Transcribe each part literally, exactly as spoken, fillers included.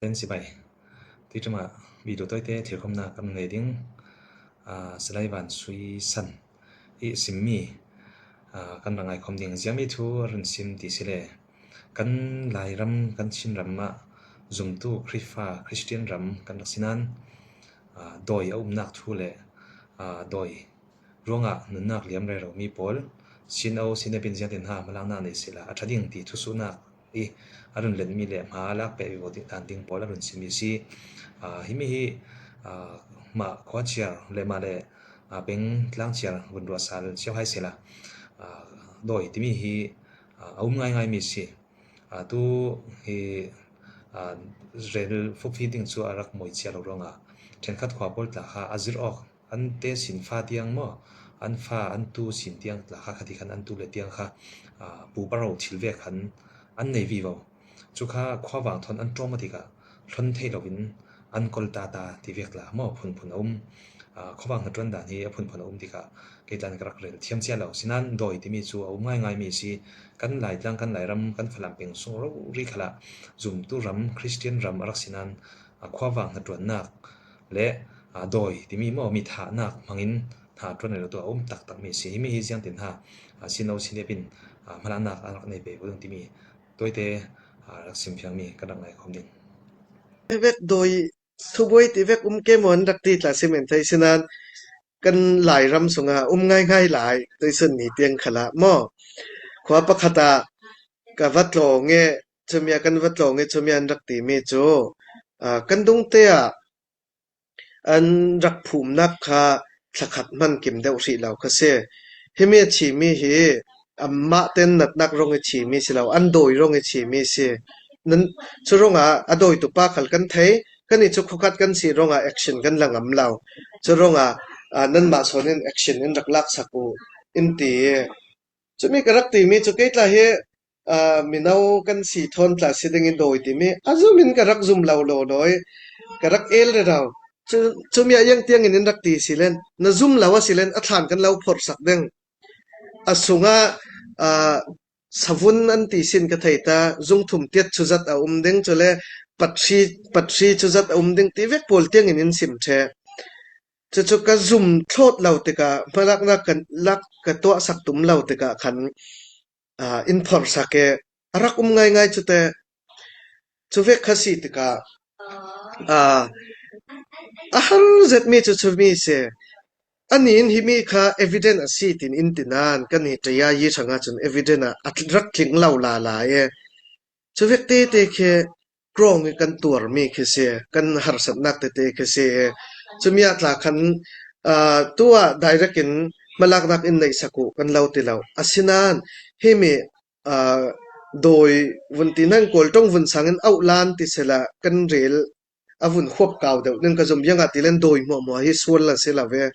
Len sibai. Tui tuma video toite thilkhomna kan nei ding. Aa, Silai Van Sui San i simmi, aa, kan rangai khom ding. Ziami thu a run sim ti sile. Kan Lairam, kan Chinram ah zumtu Khrifa, Christian ram kan rak sinan, aa, dawi a umnak thu le, aa, dawi ruangah nunnak liam rero mi pawl, sin o, sin epin ziangtin ha, malaknak nei sila, a ṭha ding ti thusuhnak i a run lenmi le hma lak peh vivo ding dan ding pawl a run simi si. Aa, himi hi, aa, mah khua ciar le mah le, aa, peng tlang ciar vun ruah sal cio hai sila. Aa, dawi timi hi, aa, a um ngaingai mi si. Aa, tu hi, aa, rel fupfi ding cu a rak moi cia lo ruangah ṭhenkhat khua pawl tla kha a zir awk, an te sin fa tiang maw, an fa, an tu sin tiang tla kha, khati khan an tu le tiang kha, aa, pu paro thil vek khan an nei vivo. Cu kha khuavang thawn an ṭawm a tikah hlon thei loin an kol ta ta ti vek tla maw, phunphun a um. Aa, khuavang hnaṭuan dan hi a phunphun a um tikah kei tlan ka rak rel thiam cia lo. Sinan dawi timi cu a um ngaingai mi si. Kan Laitlang, kan Lairam, kan Falam peng sung rori khalah zumtu ram, Christian ram a rak sinan, aa, khuavang hnaṭuannak le, aa, dawi timi maw, mi thahnak hmangin hnaṭuan rero tu a um taktak mi si. Himi hi ziangtin ha, aa, sin o, sin epin, aa, hmalaknak a rak nei ve ko ding timi toite, aa, rak sim fiangmi kan rak ngai khom ding. Vek dawi thubuai ti vek um ke maw an rak ti tla simen thei sinan kan Lairam sungah um ngaingai lai, tuisun ni tiang khalah maw. Khua pakhat ah ka va tlawng e, cumi ah kan va tlawng e, cumi ah an rak timi cu, aa, kan dungte ah an rak phumnak kha thlakhat hman kim deuh hrih lo kha si. Himi a chimi hi amah ten natnak rong i chimi si lo, an dawi rong i chimi si. Nan, cu rongah a dawitu pa khal kan thei, kan i cu khukhat kan si rongah action kan la ngam lo. Cu rongah, aa, nanmah sawn in action in rak laksak u, in ti. Cumi ka rak timi cu kei tla hi, aa, mino kan si thawn tla si ding in dawi timi a zum in ka rak zum lo lawlaw i ka rak el rero. Cu, cumi ah iang tiang in in rak ti si len, na zum lo a si len a thlan kan lo phorhsak ding. A sungah, aa, savun an ti sin ka thei ta, zung thum tiat cu zat a um ding, cule pathri, pathri cu zat a um ding ti vek pawl tiang in in sim ṭheh. Cucu ka zum thlawt lo tikah, hmalaknak kan lak ka tuahsak tum lo tikah khan, aa, in phorhsak e, a rak um ngaingai cu te, cu vek kha si tikah, aa, a har zetmi cu cumi si. Ani in himi kha evident a si tin in ti nain, kan i ṭaya yi hrangah cun evident ah a rak tling lo lala e. Cu vek tete khi krawng i kan tuarmi khi si, kan harsatnak tete khi si. Cumi ah tla khan, aa, tu ah direct in hmalaknak in neihsak uh kan lo ti lo. Asinain himi, aa, dawi vun ti hna in Kawl ṭong vun sang in auhlan ti sehla kan rel a vun huap kau deuh ning ka zum, iangah ti len dawi hmuahhmuah hi sual a si lo ve.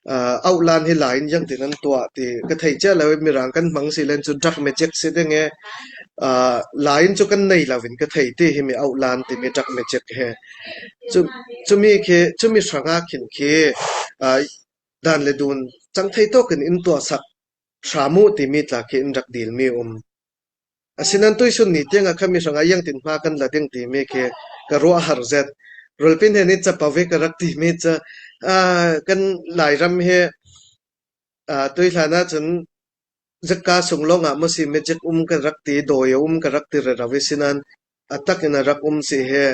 Aa, auhlan hi lai in iangtin an tuah ti ka thei cia lo i, Mirang kan hmang si len cu dark magic si ding e. Aa, lai in cu kan nei lo in ka thei ti, himi auhlan timi dark magic he. Cu, cumi khi, cumi hrangah khin khi, aa, dan le dun cang thei tawk in in tuahsak hram uh timi tla khi in rak dilmi um. Asinain tuisun ni tiangah khami hrangah iangtin hma kan la ding timi khi ka ruah a har zet. Rualpi hnen i capo ve ka rak timi cu, aa, kan Lairam hi, aa, tuihlan ahcun zikka sung lawngah maw si magic um ka rak ti, dawi a um ka rak ti rero i sinan a tak in a rak um si he,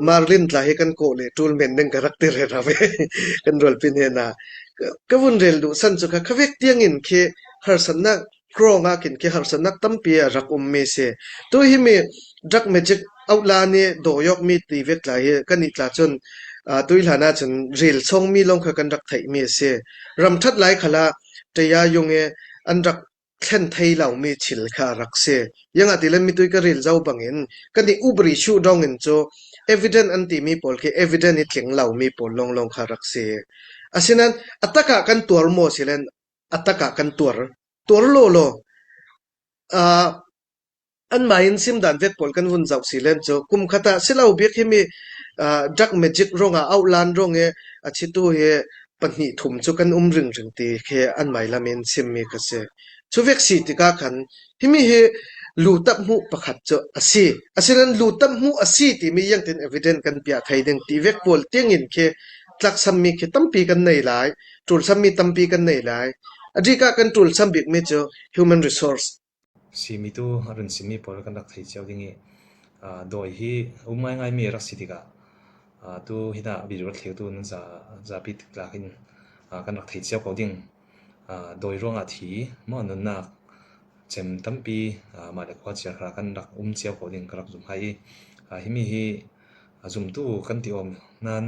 Marlin tla hi kan kawh le ṭul men ding ka rak ti rero ve. Kan rualpi hnenah ka, ka vun rel duh san cu kha, kha vek tiangin khi harsatnak, krawng ah khin khi harsatnak tampi a rak ummi si. Tu himi dark magic auhlan i dawi awkmi ti vek tla hi kan ih tla cun, aa, tuihlan ahcun rel sawngmi lawng kha kan rak theihmi a si. Ramṭhat lai khalah ṭaya yung i an rak thlen thei lomi thil kha a rak si. Iangah ti le mitui ka rel zo bangin kan i ubri shuh dongin cu evident an timi pawl khi evident i tling lomi pawl lawnglawng kha a rak si. Asinain a takah kan tuar maw si len a takah kan tuar, tuar lawlaw. Aa, anmai in simdan vek pawl kan vun zoh si len cu kum khat ah si lo bik himi, aa, dark magic rong ah auhlan rong i a chitu hi pahnih thum cu kan um ringring ti khi anmai lam in simmi ka si. Cu vek si tikah khan himi hi lutap hmuh pakhat cu a si. Asinan lutap hmuh a si timi ziangtin evidence kan piah thei ding ti vek pawl tiangin khi tlaksam mi khi tampi kan nei lai, ṭulsam mi tampi kan nei lai. A dik ah kan ṭulsam bikmi cu human resource. Simi tu a run simi pawl kan rak thei cio ding i, aa, dawi hi a um ngaingai mi a rak si tikah, aa, tu hinah video rak thlirtu nan za, zapi tik tlak in, aa, kan rak thei cio ko ding. Aa, dawi ruangah thi maw, nunnak cem tampi, aa, mah le khua ciar hra kan rak um cio ko ding ka rak zum hai i, aa, himi hi a zumtu kan ti awm nan,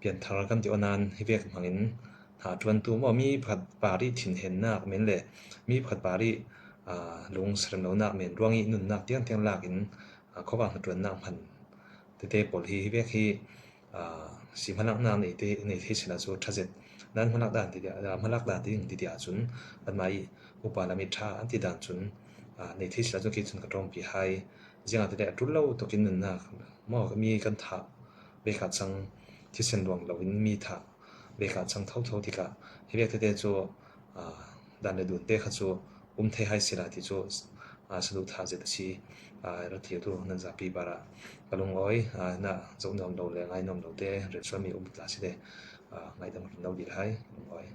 pianthar kan ti awm nan, hi vek hmangin hna ṭuantu maw, mi pakhat parih thinhennak men le mi pakhat parih, aa, lung serem lonak men ruang i nunnak tiangtiang lak in, aa, khuavak hnaṭuannak hman tete pawl hi, hi vek hi, aa, si hmalaknak nei te, nei thei sila cu ṭha zet nan hmalak dan ti, aa, hmalak dan ti ding ti ti ahcun anmah i upa lam i ṭha an ti dan cun, aa, nei thei sila cu kei cun ka ṭawmpi hai. Ziangahtile a ṭul lo tukin nunnak maw, mi kan thah vekah cang thisen luang loin mi thah vekah cang thotho tikah hi vek tete cu, aa, dan le dun te kha cu um thei hai sila ti cu, aa, saduhthah zet a si. Aa, rak thlirtu nan zapi bar ah ka lungawi, aa, na zoh nuam lo le ngai nuam lo te relsual mi um tla si le, aa, ngaidam rin lo dih hai, ka lungawi.